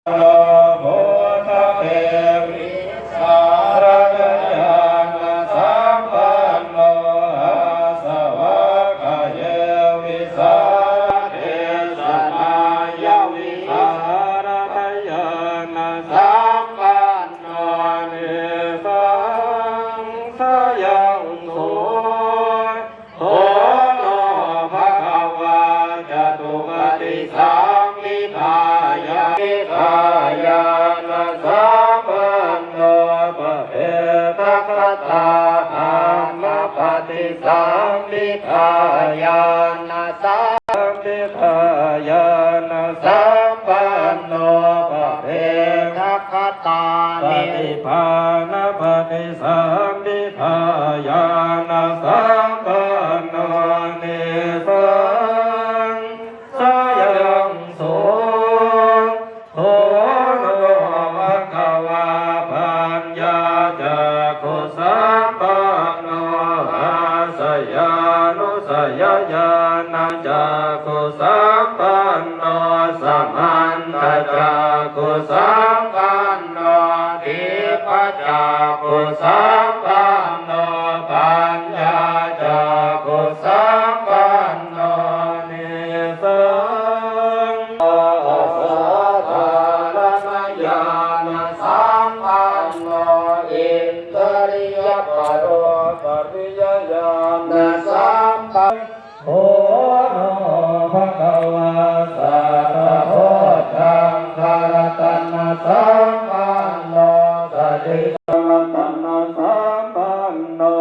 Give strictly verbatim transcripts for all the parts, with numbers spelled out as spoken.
no buddhape vijjācaraññāṇasampanno āsavakkhayeva vijjācaradesanāya vijjācarañāṇasampanno nisaṃsayaṃ su- dho no bhagavā catupaṭisaṅghitāya pabbijāñāṇasampanno pabbehagatañāṇappaṭisaṅghitāya pabbehagatañāṇasampanno pabbehagatañāṇappaṭi- pabbehagatañāṇappaṭisaṅghitāñāṇasampanno nisaṃsayaṃ su- dho no bhagavā paññācakkhusampanno āsayanusayayānacakkhusampanno samantacakkhusampanno dibbacakkhusampanno paññācakkhusampanno nisaṃ- asadhāraṇañāṇasampanno indriyapāropariyāñāṇasampanno dho no bhagavā sattabojjhaṅgaratanasampanno satikaraṇasampanno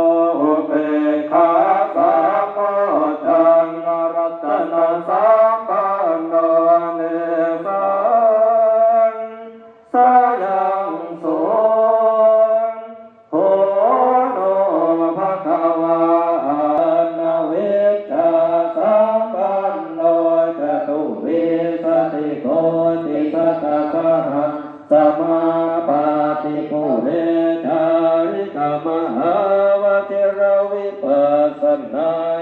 upekkhāsambojjhaṅgaratanasampanno nisaṃsayaṃ su- dho no bhagavā ñāṇaviññāṇasampanno catuvīsatikoṭisatasahassamāpattipure jātikamahāvajiravipassanaṃ